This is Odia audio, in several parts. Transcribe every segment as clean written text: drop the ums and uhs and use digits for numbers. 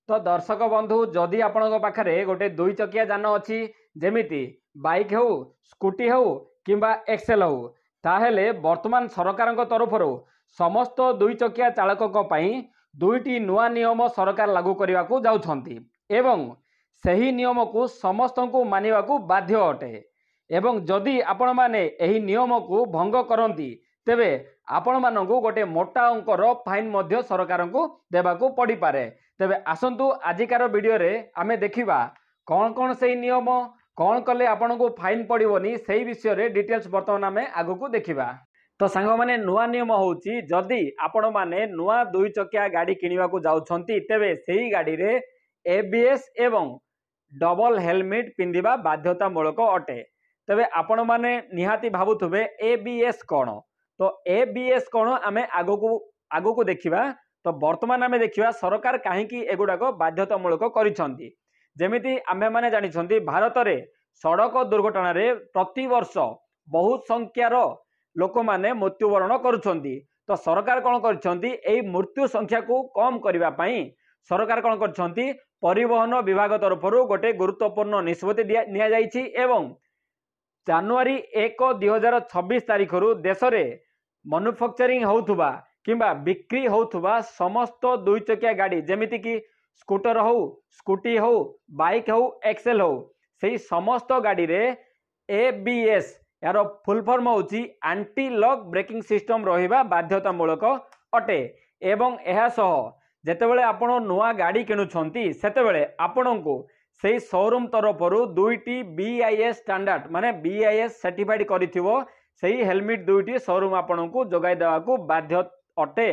ତ ଦର୍ଶକ ବନ୍ଧୁ, ଯଦି ଆପଣଙ୍କ ପାଖରେ ଗୋଟେ ଦୁଇ ଚକିଆ ଯାନ ଅଛି, ଯେମିତି ବାଇକ୍ ହେଉ, ସ୍କୁଟି ହେଉ କିମ୍ବା ଏକ୍ସେଲ୍ ହେଉ, ତାହେଲେ ବର୍ତ୍ତମାନ ସରକାରଙ୍କ ତରଫରୁ ସମସ୍ତ ଦୁଇ ଚକିଆ ଚାଳକଙ୍କ ପାଇଁ ଦୁଇଟି ନୂଆ ନିୟମ ସରକାର ଲାଗୁ କରିବାକୁ ଯାଉଛନ୍ତି ଏବଂ ସେହି ନିୟମକୁ ସମସ୍ତଙ୍କୁ ମାନିବାକୁ ବାଧ୍ୟ ଅଟେ। ଏବଂ ଯଦି ଆପଣମାନେ ଏହି ନିୟମକୁ ଭଙ୍ଗ କରନ୍ତି, ତେବେ ଆପଣମାନଙ୍କୁ ଗୋଟେ ମୋଟା ଅଙ୍କର ଫାଇନ୍ ମଧ୍ୟ ସରକାରଙ୍କୁ ଦେବାକୁ ପଡ଼ିପାରେ। ତେବେ ଆସନ୍ତୁ, ଆଜିକାର ଭିଡ଼ିଓରେ ଆମେ ଦେଖିବା କ'ଣ କ'ଣ ସେଇ ନିୟମ, କ'ଣ କଲେ ଆପଣଙ୍କୁ ଫାଇନ୍ ପଡ଼ିବନି, ସେଇ ବିଷୟରେ ଡିଟେଲ୍ସ ବର୍ତ୍ତମାନ ଆମେ ଆଗକୁ ଦେଖିବା। ତ ସାଙ୍ଗମାନେ, ନୂଆ ନିୟମ ହେଉଛି, ଯଦି ଆପଣମାନେ ନୂଆ ଦୁଇ ଚକିଆ ଗାଡ଼ି କିଣିବାକୁ ଯାଉଛନ୍ତି, ତେବେ ସେଇ ଗାଡ଼ିରେ ଏବିଏସ୍ ଏବଂ ଡବଲ ହେଲମେଟ୍ ପିନ୍ଧିବା ବାଧ୍ୟତାମୂଳକ ଅଟେ। ତେବେ ଆପଣମାନେ ନିହାତି ଭାବୁଥିବେ ଏବିଏସ୍ କ'ଣ? ତ ଏବିଏସ୍ କ'ଣ ଆମେ ଆଗକୁ ଦେଖିବା। ତ ବର୍ତ୍ତମାନ ଆମେ ଦେଖିବା ସରକାର କାହିଁକି ଏଗୁଡ଼ାକ ବାଧ୍ୟତାମୂଳକ କରିଛନ୍ତି। ଯେମିତି ଆମ୍ଭେମାନେ ଜାଣିଛନ୍ତି, ଭାରତରେ ସଡ଼କ ଦୁର୍ଘଟଣାରେ ପ୍ରତିବର୍ଷ ବହୁତ ସଂଖ୍ୟାର ଲୋକମାନେ ମୃତ୍ୟୁବରଣ କରୁଛନ୍ତି। ତ ସରକାର କ'ଣ କରିଛନ୍ତି? ଏଇ ମୃତ୍ୟୁ ସଂଖ୍ୟାକୁ କମ୍ କରିବା ପାଇଁ ସରକାର କ'ଣ କରିଛନ୍ତି? ପରିବହନ ବିଭାଗ ତରଫରୁ ଗୋଟେ ଗୁରୁତ୍ୱପୂର୍ଣ୍ଣ ନିଷ୍ପତ୍ତି ନିଆଯାଇଛି ଏବଂ ଜାନୁଆରୀ 1 2026 ତାରିଖରୁ ଦେଶରେ ମାନୁଫାକ୍ଚରିଂ ହେଉଥିବା କିମ୍ବା ବିକ୍ରି ହେଉଥିବା ସମସ୍ତ ଦୁଇ ଚକିଆ ଗାଡ଼ି, ଯେମିତିକି ସ୍କୁଟର ହେଉ, ସ୍କୁଟି ହେଉ, ବାଇକ୍ ହେଉ, ଏକ୍ସେଲ୍ ହେଉ, ସେଇ ସମସ୍ତ ଗାଡ଼ିରେ ଏବିଏସ୍, ଏହାର ଫୁଲ୍ ଫର୍ମ ହେଉଛି ଆଣ୍ଟି ଲକ୍ ବ୍ରେକିଂ ସିଷ୍ଟମ୍, ରହିବା ବାଧ୍ୟତାମୂଳକ ଅଟେ। ଏବଂ ଏହା ସହ ଯେତେବେଳେ ଆପଣ ନୂଆ ଗାଡ଼ି କିଣୁଛନ୍ତି, ସେତେବେଳେ ଆପଣଙ୍କୁ ସେଇ ସୋରୁମ୍ ତରଫରୁ ଦୁଇଟି ବିଆଇଏସ୍ ଷ୍ଟାଣ୍ଡାର୍ଡ, ମାନେ ବିଆଇଏସ୍ ସାର୍ଟିଫାଇଡ୍ କରିଥିବ ସେଇ ହେଲମେଟ୍ ଦୁଇଟି ସୋରୁମ୍ ଆପଣଙ୍କୁ ଯୋଗାଇ ଦେବାକୁ ବାଧ୍ୟ ଅଟେ।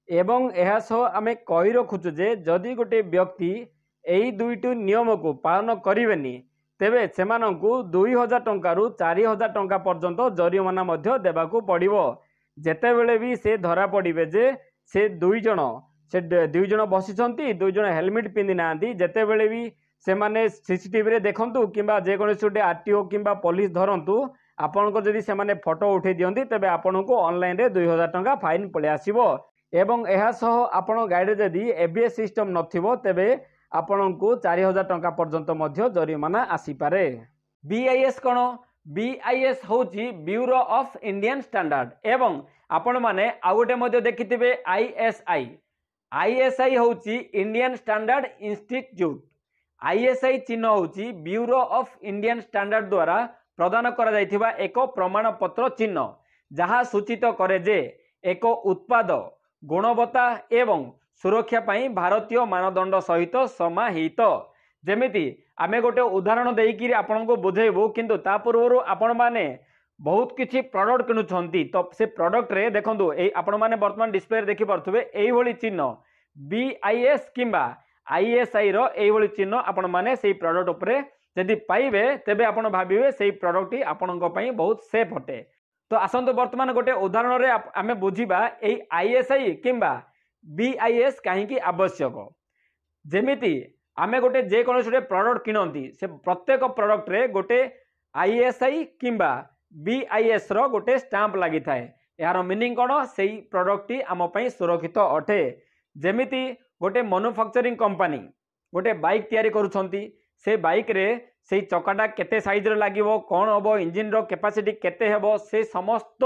ଏବଂ ଏହା ସହ ଆମେ କହି ରଖୁଛୁ ଯେ ଯଦି ଗୋଟେ ବ୍ୟକ୍ତି ଏଇ ଦୁଇଟି ନିୟମକୁ ପାଳନ କରିବେନି, ତେବେ ସେମାନଙ୍କୁ 2000 ଟଙ୍କାରୁ 4000 ଟଙ୍କା ପର୍ଯ୍ୟନ୍ତ ଜରିମାନା ମଧ୍ୟ ଦେବାକୁ ପଡ଼ିବ। ଯେତେବେଳେ ବି ସେ ଧରା ପଡ଼ିବେ ଯେ ସେ ଦୁଇ ଜଣ ବସିଛନ୍ତି, ଦୁଇ ଜଣ ହେଲମେଟ୍ ପିନ୍ଧି ନାହାନ୍ତି, ଯେତେବେଳେ ବି ସେମାନେ ସିସିଟିଭିରେ ଦେଖନ୍ତୁ କିମ୍ବା ଯେକୌଣସି ଗୋଟେ ଆରଟିଓ କିମ୍ବା ପୋଲିସ ଧରନ୍ତୁ, ଆପଣଙ୍କ ଯଦି ସେମାନେ ଫଟୋ ଉଠାଇ ଦିଅନ୍ତି, ତେବେ ଆପଣଙ୍କୁ ଅନଲାଇନରେ 2000 ଟଙ୍କା ଫାଇନ୍ ପଳେଇ ଆସିବ। ଏବଂ ଏହା ସହ ଆପଣ ଗାଡ଼ିରେ ଯଦି ଏବିଏସ୍ ସିଷ୍ଟମ୍ ନଥିବ, ତେବେ ଆପଣଙ୍କୁ 4000 ଟଙ୍କା ପର୍ଯ୍ୟନ୍ତ ମଧ୍ୟ ଜରିମାନା ଆସିପାରେ। ବିଆଇଏସ୍ କ'ଣ? ବିଆଇଏସ୍ ହେଉଛି ବ୍ୟୁରୋ ଅଫ୍ ଇଣ୍ଡିଆନ୍ ଷ୍ଟାଣ୍ଡାର୍ଡ। ଏବଂ ଆପଣମାନେ ଆଉ ଗୋଟେ ମଧ୍ୟ ଦେଖିଥିବେ, ଆଇଏସ୍ଆଇ। ଆଇଏସ୍ଆଇ ହେଉଛି ଇଣ୍ଡିଆନ୍ ଷ୍ଟାଣ୍ଡାର୍ଡ ଇନଷ୍ଟିଚ୍ୟୁଟ୍। ଆଇଏସ୍ଆଇ ଚିହ୍ନ ହେଉଛି ବ୍ୟୁରୋ ଅଫ୍ ଇଣ୍ଡିଆନ୍ ଷ୍ଟାଣ୍ଡାର୍ଡ ଦ୍ୱାରା ପ୍ରଦାନ କରାଯାଇଥିବା ଏକ ପ୍ରମାଣପତ୍ର ଚିହ୍ନ, ଯାହା ସୂଚିତ କରେ ଯେ ଏକ ଉତ୍ପାଦ ଗୁଣବତ୍ତା ଏବଂ ସୁରକ୍ଷା ପାଇଁ ଭାରତୀୟ ମାନଦଣ୍ଡ ସହିତ ସମାହିତ। ଯେମିତି ଆମେ ଗୋଟେ ଉଦାହରଣ ଦେଇକିରି ଆପଣଙ୍କୁ ବୁଝେଇବୁ, କିନ୍ତୁ ତା ପୂର୍ବରୁ ଆପଣମାନେ ବହୁତ କିଛି ପ୍ରଡକ୍ଟ କିଣୁଛନ୍ତି, ତ ସେ ପ୍ରଡକ୍ଟରେ ଦେଖନ୍ତୁ, ଏଇ ଆପଣମାନେ ବର୍ତ୍ତମାନ ଡିସପ୍ଲେରେ ଦେଖିପାରୁଥିବେ ଏଇଭଳି ଚିହ୍ନ, ବିଆଇଏସ୍ କିମ୍ବା ଆଇଏସ୍ଆଇର ଏଇଭଳି ଚିହ୍ନ ଆପଣମାନେ ସେଇ ପ୍ରଡକ୍ଟ ଉପରେ ଯଦି ପାଇବେ, ତେବେ ଆପଣ ଭାବିବେ ସେଇ ପ୍ରଡକ୍ଟଟି ଆପଣଙ୍କ ପାଇଁ ବହୁତ ସେଫ୍ ଅଟେ। ତ ଆସନ୍ତୁ, ବର୍ତ୍ତମାନ ଗୋଟେ ଉଦାହରଣରେ ଆମେ ବୁଝିବା ଏଇ ଆଇଏସ୍ଆଇ କିମ୍ବା ବିଆଇଏସ୍ କାହିଁକି ଆବଶ୍ୟକ। ଯେମିତି ଆମେ ଗୋଟେ ଯେକୌଣସି ଗୋଟେ ପ୍ରଡକ୍ଟ କିଣନ୍ତି, ସେ ପ୍ରତ୍ୟେକ ପ୍ରଡକ୍ଟରେ ଗୋଟେ ଆଇଏସ୍ଆଇ କିମ୍ବା ବିଆଇଏସ୍ର ଗୋଟେ ଷ୍ଟାମ୍ପ ଲାଗିଥାଏ। ଏହାର ମିନିଂ କ'ଣ? ସେଇ ପ୍ରଡକ୍ଟଟି ଆମ ପାଇଁ ସୁରକ୍ଷିତ ଅଟେ। ଯେମିତି ଗୋଟେ ମାନୁଫାକ୍ଚରିଂ କମ୍ପାନୀ ଗୋଟେ ବାଇକ୍ ତିଆରି କରୁଛନ୍ତି, ସେ ବାଇକ୍ରେ ସେଇ ଚକାଟା କେତେ ସାଇଜ୍ର ଲାଗିବ, କ'ଣ ହେବ, ଇଞ୍ଜିନ୍ର କାପାସିଟି କେତେ ହେବ, ସେ ସମସ୍ତ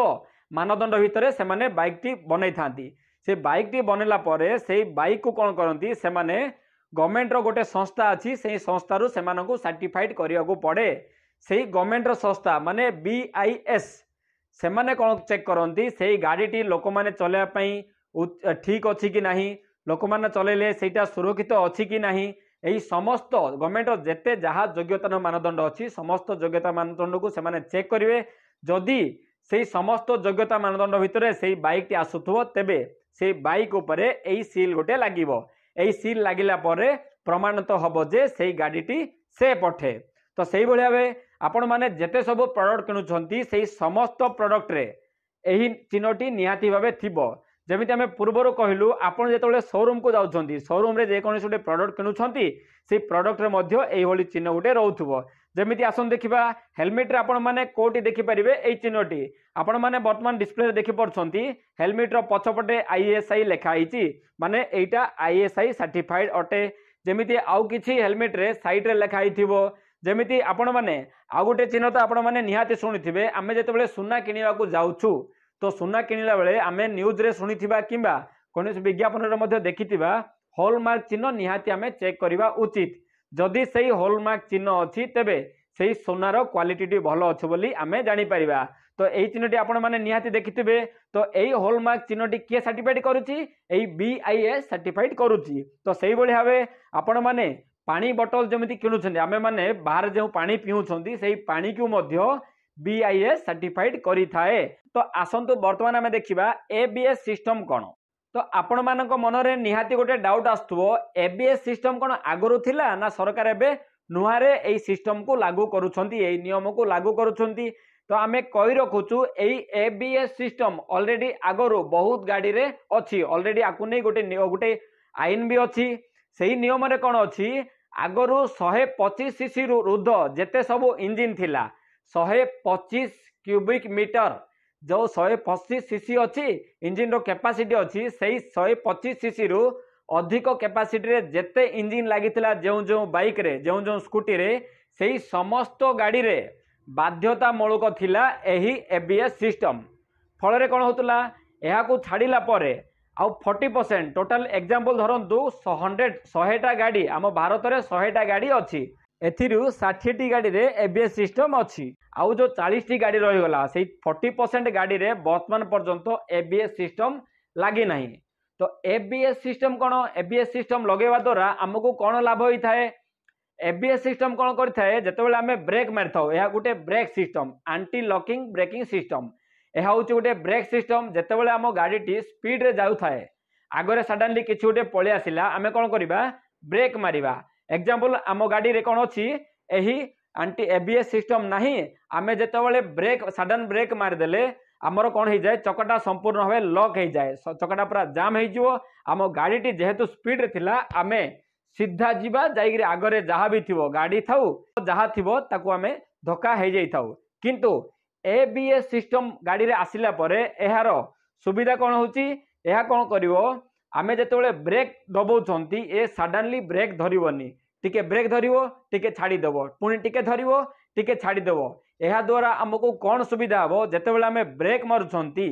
ମାନଦଣ୍ଡ ଭିତରେ ସେମାନେ ବାଇକ୍ଟି ବନେଇଥାନ୍ତି। ସେ ବାଇକ୍ଟି ବନେଇଲା ପରେ ସେଇ ବାଇକ୍କୁ କ'ଣ କରନ୍ତି ସେମାନେ? ଗଭର୍ଣ୍ଣମେଣ୍ଟର ଗୋଟେ ସଂସ୍ଥା ଅଛି, ସେଇ ସଂସ୍ଥାରୁ ସେମାନଙ୍କୁ ସାର୍ଟିଫାଇଡ୍ କରିବାକୁ ପଡ଼େ। ସେଇ ଗଭର୍ଣ୍ଣମେଣ୍ଟର ସଂସ୍ଥା ମାନେ ବିଆଇଏସ୍, ସେମାନେ କ'ଣ ଚେକ୍ କରନ୍ତି? ସେଇ ଗାଡ଼ିଟି ଲୋକମାନେ ଚଲେଇବା ପାଇଁ ଠିକ୍ ଅଛି କି ନାହିଁ, ଲୋକମାନେ ଚଲେଇଲେ ସେଇଟା ସୁରକ୍ଷିତ ଅଛି କି ନାହିଁ, ଏହି ସମସ୍ତ ଗଭର୍ଣ୍ଣମେଣ୍ଟର ଯେତେ ଯାହା ଯୋଗ୍ୟତାର ମାନଦଣ୍ଡ ଅଛି, ସମସ୍ତ ଯୋଗ୍ୟତା ମାନଦଣ୍ଡକୁ ସେମାନେ ଚେକ୍ କରିବେ। ଯଦି ସେଇ ସମସ୍ତ ଯୋଗ୍ୟତା ମାନଦଣ୍ଡ ଭିତରେ ସେଇ ବାଇକ୍ଟି ଆସୁଥିବ, ତେବେ ସେଇ ବାଇକ୍ ଉପରେ ଏଇ ସିଲ୍ ଗୋଟେ ଲାଗିବ। ଏଇ ସିଲ୍ ଲାଗିଲା ପରେ ପ୍ରମାଣିତ ହେବ ଯେ ସେଇ ଗାଡ଼ିଟି ସେଫ୍ ଅଟେ। ତ ସେଇଭଳି ଭାବେ ଆପଣମାନେ ଯେତେ ସବୁ ପ୍ରଡ଼କ୍ଟ କିଣୁଛନ୍ତି, ସେଇ ସମସ୍ତ ପ୍ରଡ଼କ୍ଟରେ ଏହି ଚିହ୍ନଟି ନିହାତି ଭାବେ ଥିବ। ଯେମିତି ଆମେ ପୂର୍ବରୁ କହିଲୁ, ଆପଣ ଯେତେବେଳେ ସୋରୁମ୍କୁ ଯାଉଛନ୍ତି, ସୋରୁମ୍ରେ ଯେକୌଣସି ଗୋଟେ ପ୍ରଡ଼କ୍ଟ କିଣୁଛନ୍ତି, ସେଇ ପ୍ରଡ଼କ୍ଟରେ ମଧ୍ୟ ଏଇଭଳି ଚିହ୍ନ ଗୋଟେ ରହୁଥିବ। ଯେମିତି ଆସନ୍ତୁ ଦେଖିବା, ହେଲମେଟ୍ରେ ଆପଣମାନେ କେଉଁଠି ଦେଖିପାରିବେ ଏଇ ଚିହ୍ନଟି? ଆପଣମାନେ ବର୍ତ୍ତମାନ ଡିସପ୍ଲେରେ ଦେଖିପାରୁଛନ୍ତି, ହେଲମେଟ୍ର ପଛପଟେ ଆଇଏସ୍ଆଇ ଲେଖା ହେଇଛି, ମାନେ ଏଇଟା ଆଇଏସ୍ଆଇ ସାର୍ଟିଫାଇଡ୍ ଅଟେ। ଯେମିତି ଆଉ କିଛି ହେଲମେଟ୍ରେ ସାଇଡ଼୍ରେ ଲେଖା ହେଇଥିବ। ଯେମିତି ଆପଣମାନେ ଆଉ ଗୋଟେ ଚିହ୍ନ ତ ଆପଣମାନେ ନିହାତି ଶୁଣିଥିବେ, ଆମେ ଯେତେବେଳେ ସୁନା କିଣିବାକୁ ଯାଉଛୁ, ତ ସୁନା କିଣିଲା ବେଳେ ଆମେ ନ୍ୟୁଜ୍ରେ ଶୁଣିଥିବା କିମ୍ବା କୌଣସି ବିଜ୍ଞାପନରେ ମଧ୍ୟ ଦେଖିଥିବା, ହଲମାର୍କ ଚିହ୍ନ ନିହାତି ଆମେ ଚେକ୍ କରିବା ଉଚିତ। ଯଦି ସେଇ ହଲମାର୍କ ଚିହ୍ନ ଅଛି, ତେବେ ସେଇ ସୁନାର କ୍ୱାଲିଟିଟି ଭଲ ଅଛି ବୋଲି ଆମେ ଜାଣିପାରିବା। ତ ଏଇ ଚିହ୍ନଟି ଆପଣମାନେ ନିହାତି ଦେଖିଥିବେ। ତ ଏଇ ହଲମାର୍କ ଚିହ୍ନଟି କିଏ ସାର୍ଟିଫାଇଡ୍ କରୁଛି? ଏଇ ବିଆଇଏସ୍ ସାର୍ଟିଫାଇଡ୍ କରୁଛି। ତ ସେଇଭଳି ଭାବେ ଆପଣମାନେ ପାଣି ବଟଲ ଯେମିତି କିଣୁଛନ୍ତି, ଆମେମାନେ ବାହାରେ ଯେଉଁ ପାଣି ପିଉଛନ୍ତି, ସେଇ ପାଣିକୁ ମଧ୍ୟ ବିଆଇଏସ୍ ସାର୍ଟିଫାଇଡ୍ କରିଥାଏ। ତ ଆସନ୍ତୁ ବର୍ତ୍ତମାନ ଆମେ ଦେଖିବା ଏବିଏସ୍ ସିଷ୍ଟମ କ'ଣ। ତ ଆପଣମାନଙ୍କ ମନରେ ନିହାତି ଗୋଟେ ଡାଉଟ୍ ଆସୁଥିବ, ଏବିଏସ୍ ସିଷ୍ଟମ କ'ଣ ଆଗରୁ ଥିଲା ନା ସରକାର ଏବେ ନୂଆରେ ଏଇ ସିଷ୍ଟମକୁ ଲାଗୁ କରୁଛନ୍ତି, ଏଇ ନିୟମକୁ ଲାଗୁ କରୁଛନ୍ତି? ତ ଆମେ କହି ରଖୁଛୁ, ଏଇ ଏବିଏସ୍ ସିଷ୍ଟମ ଅଲରେଡି ଆଗରୁ ବହୁତ ଗାଡ଼ିରେ ଅଛି। ଅଲରେଡି ଆକୁ ନେଇ ଗୋଟେ ଆଇନ ବି ଅଛି। ସେଇ ନିୟମରେ କ'ଣ ଅଛି? ଆଗରୁ 125 ସିସିରୁ ଉର୍ଦ୍ଧ୍ୱ ଯେତେ ସବୁ ଇଞ୍ଜିନ୍ ଥିଲା, 125 କ୍ୟୁବିକ୍ ମିଟର ଯେଉଁ 125 ସିସି ଅଛି, ଇଞ୍ଜିନ୍ର କ୍ୟାପାସିଟି ଅଛି, ସେଇ 125 ସିସିରୁ ଅଧିକ କ୍ୟାପାସିଟିରେ ଯେତେ ଇଞ୍ଜିନ୍ ଲାଗିଥିଲା ଯେଉଁ ଯେଉଁ ବାଇକ୍ରେ, ଯେଉଁ ଯେଉଁ ସ୍କୁଟିରେ, ସେଇ ସମସ୍ତ ଗାଡ଼ିରେ ବାଧ୍ୟତାମୂଳକ ଥିଲା ଏହି ଏବିଏସ୍ ସିଷ୍ଟମ। ଫଳରେ କ'ଣ ହେଉଥିଲା? ଏହାକୁ ଛାଡ଼ିଲା ପରେ ଆଉ 40% ଟୋଟାଲ, ଏକ୍ଜାମ୍ପଲ୍ ଧରନ୍ତୁ 100, 100ଟା ଗାଡ଼ି, ଆମ ଭାରତରେ 100ଟା ଗାଡ଼ି ଅଛି, ଏଥିରୁ 60ଟି ଗାଡ଼ିରେ ଏବିଏସ୍ ସିଷ୍ଟମ ଅଛି। ଆଉ ଯେଉଁ 40ଟି ଗାଡ଼ି ରହିଗଲା, ସେଇ 40% ଗାଡ଼ିରେ ବର୍ତ୍ତମାନ ପର୍ଯ୍ୟନ୍ତ ଏବିଏସ୍ ସିଷ୍ଟମ ଲାଗିନାହିଁ। ତ ଏବିଏସ୍ ସିଷ୍ଟମ କ'ଣ? ଏବିଏସ୍ ସିଷ୍ଟମ ଲଗାଇବା ଦ୍ୱାରା ଆମକୁ କ'ଣ ଲାଭ ହୋଇଥାଏ? ଏବିଏସ୍ ସିଷ୍ଟମ କ'ଣ କରିଥାଏ? ଯେତେବେଳେ ଆମେ ବ୍ରେକ୍ ମାରିଥାଉ, ଏହା ଗୋଟେ brake system, anti locking braking system. ଏହା ହେଉଛି ଗୋଟେ ବ୍ରେକ୍ ସିଷ୍ଟମ। ଯେତେବେଳେ ଆମ ଗାଡ଼ିଟି ସ୍ପିଡରେ ଯାଉଥାଏ, ଆଗରେ ସଡନଲି କିଛି ଗୋଟେ ପଳେଇ ଆସିଲା, ଆମେ କ'ଣ କରିବା? ବ୍ରେକ୍ ମାରିବା। ଏକ୍ଜାମ୍ପଲ୍, ଆମ ଗାଡ଼ିରେ କ'ଣ ଅଛି, ଏହି ଆଣ୍ଟି ଏବିଏସ୍ ସିଷ୍ଟମ ନାହିଁ। ଆମେ ଯେତେବେଳେ ବ୍ରେକ୍, ସଡନ୍ ବ୍ରେକ୍ ମାରିଦେଲେ ଆମର କ'ଣ ହେଇଯାଏ? ଚକଟା ସମ୍ପୂର୍ଣ୍ଣ ଭାବେ ଲକ୍ ହେଇଯାଏ, ଚକଟା ପୁରା ଜାମ୍ ହେଇଯିବ। ଆମ ଗାଡ଼ିଟି ଯେହେତୁ ସ୍ପିଡରେ ଥିଲା, ଆମେ ସିଧା ଯିବା, ଯାଇକିରି ଆଗରେ ଯାହା ବି ଥିବ, ଗାଡ଼ି ଥାଉ ଯାହା ଥିବ, ତାକୁ ଆମେ ଧକ୍କା ହେଇଯାଇଥାଉ। କିନ୍ତୁ ଏବିଏସ୍ ସିଷ୍ଟମ ଗାଡ଼ିରେ ଆସିଲା ପରେ ଏହାର ସୁବିଧା କ'ଣ ହେଉଛି? ଏହା କ'ଣ କରିବ? ଆମେ ଯେତେବେଳେ ବ୍ରେକ୍ ଦବାଉଛନ୍ତି, ଏ ସଡନଲି ବ୍ରେକ୍ ଧରିବନି। ଟିକେ ବ୍ରେକ୍ ଧରିବ, ଟିକେ ଛାଡ଼ିଦେବ, ପୁଣି ଟିକେ ଧରିବ, ଟିକେ ଛାଡ଼ିଦେବ। ଏହାଦ୍ୱାରା ଆମକୁ କ'ଣ ସୁବିଧା ହେବ? ଯେତେବେଳେ ଆମେ ବ୍ରେକ୍ ମାରୁଛନ୍ତି,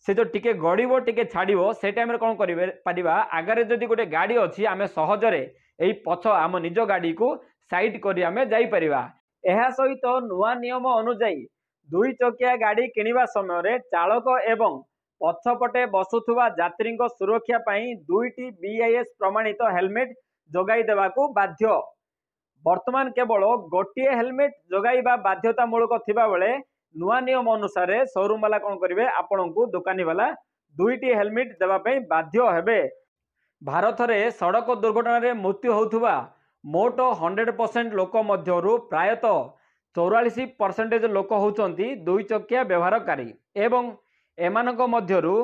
ସେ ଯେଉଁ ଟିକେ ଗଡ଼ିବ, ଟିକେ ଛାଡ଼ିବ, ସେ ଟାଇମ୍ରେ କ'ଣ କରିବେ ପାରିବା? ଆଗରେ ଯଦି ଗୋଟେ ଗାଡ଼ି ଅଛି, ଆମେ ସହଜରେ ଏଇ ପଛ ଆମ ନିଜ ଗାଡ଼ିକୁ ସାଇଡ୍ କରି ଆମେ ଯାଇପାରିବା। ଏହା ସହିତ ନୂଆ ନିୟମ ଅନୁଯାୟୀ ଦୁଇ ଚକିଆ ଗାଡ଼ି କିଣିବା ସମୟରେ ଚାଳକ ଏବଂ ପଛପଟେ ବସୁଥିବା ଯାତ୍ରୀଙ୍କ ସୁରକ୍ଷା ପାଇଁ 2ଟି ବିଆଇଏସ୍ ପ୍ରମାଣିତ ହେଲମେଟ୍ ଯୋଗାଇ ଦେବାକୁ ବାଧ୍ୟ। ବର୍ତ୍ତମାନ କେବଳ ଗୋଟିଏ ହେଲମେଟ୍ ଯୋଗାଇବା ବାଧ୍ୟତାମୂଳକ ଥିବାବେଳେ ନୂଆ ନିୟମ ଅନୁସାରେ ସୋରୁମ୍ ବାଲା କ'ଣ କରିବେ? ଆପଣଙ୍କୁ ଦୋକାନୀ ବାଲା 2ଟି ହେଲମେଟ୍ ଦେବା ପାଇଁ ବାଧ୍ୟ ହେବେ। ଭାରତରେ ସଡ଼କ ଦୁର୍ଘଟଣାରେ ମୃତ୍ୟୁ ହେଉଥିବା ମୋଟ 100% ଲୋକ ମଧ୍ୟରୁ ପ୍ରାୟତଃ 44% ଲୋକ ହେଉଛନ୍ତି ଦୁଇ ଚକିଆ ବ୍ୟବହାରକାରୀ, ଏବଂ ଏମାନଙ୍କ ମଧ୍ୟରୁ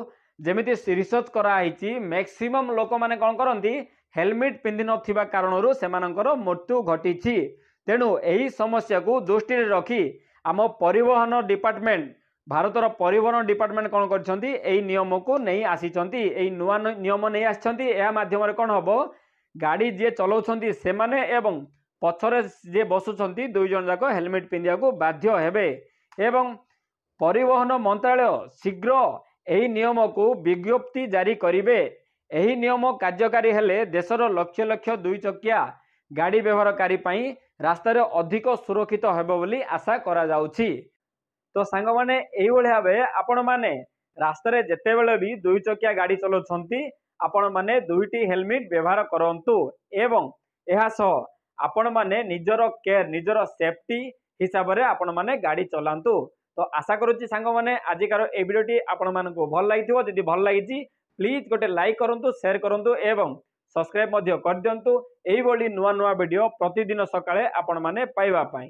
ଯେମିତି ରିସର୍ଚ୍ଚ କରାହେଇଛି, ମ୍ୟାକ୍ସିମମ୍ ଲୋକମାନେ କ'ଣ କରନ୍ତି? ହେଲମେଟ୍ ପିନ୍ଧିନଥିବା କାରଣରୁ ସେମାନଙ୍କର ମୃତ୍ୟୁ ଘଟିଛି। ତେଣୁ ଏହି ସମସ୍ୟାକୁ ଦୃଷ୍ଟିରେ ରଖି ଆମ ପରିବହନ ଡିପାର୍ଟମେଣ୍ଟ, ଭାରତର ପରିବହନ ଡିପାର୍ଟମେଣ୍ଟ କ'ଣ କରିଛନ୍ତି? ଏଇ ନିୟମକୁ ନେଇ ଆସିଛନ୍ତି, ଏଇ ନୂଆ ନିୟମ ନେଇ ଆସିଛନ୍ତି। ଏହା ମାଧ୍ୟମରେ କ'ଣ ହେବ? ଗାଡ଼ି ଯିଏ ଚଲାଉଛନ୍ତି ସେମାନେ ଏବଂ ପଛରେ ଯିଏ ବସୁଛନ୍ତି, ଦୁଇ ଜଣ ଯାକ ହେଲମେଟ୍ ପିନ୍ଧିବାକୁ ବାଧ୍ୟ ହେବେ, ଏବଂ ପରିବହନ ମନ୍ତ୍ରାଳୟ ଶୀଘ୍ର ଏହି ନିୟମକୁ ବିଜ୍ଞପ୍ତି ଜାରି କରିବେ। ଏହି ନିୟମ କାର୍ଯ୍ୟକାରୀ ହେଲେ ଦେଶର ଲକ୍ଷ ଲକ୍ଷ ଦୁଇ ଚକିଆ ଗାଡ଼ି ବ୍ୟବହାରକାରୀ ପାଇଁ ରାସ୍ତାରେ ଅଧିକ ସୁରକ୍ଷିତ ହେବ ବୋଲି ଆଶା କରାଯାଉଛି। ତ ସାଙ୍ଗମାନେ, ଏଇଭଳି ଭାବେ ଆପଣମାନେ ରାସ୍ତାରେ ଯେତେବେଳେ ବି ଦୁଇ ଚକିଆ ଗାଡ଼ି ଚଲାଉଛନ୍ତି, ଆପଣମାନେ 2ଟି ହେଲମେଟ୍ ବ୍ୟବହାର କରନ୍ତୁ, ଏବଂ ଏହା ସହ ଆପଣମାନେ ନିଜର କେୟାର, ନିଜର ସେଫ୍ଟି ହିସାବରେ ଆପଣମାନେ ଗାଡ଼ି ଚଲାନ୍ତୁ। ତ ଆଶା କରୁଛି ସାଙ୍ଗମାନେ, ଆଜିକାର ଏଇ ଭିଡ଼ିଓଟି ଆପଣମାନଙ୍କୁ ଭଲ ଲାଗିଥିବ। ଯଦି ଭଲ ଲାଗିଛି, ପ୍ଲିଜ୍ ଗୋଟେ ଲାଇକ୍ କରନ୍ତୁ, ସେୟାର କରନ୍ତୁ ଏବଂ ସବସ୍କ୍ରାଇବ୍ ମଧ୍ୟ କରିଦିଅନ୍ତୁ, ଏଇଭଳି ନୂଆ ନୂଆ ଭିଡ଼ିଓ ପ୍ରତିଦିନ ସକାଳେ ଆପଣମାନେ ପାଇବା ପାଇଁ।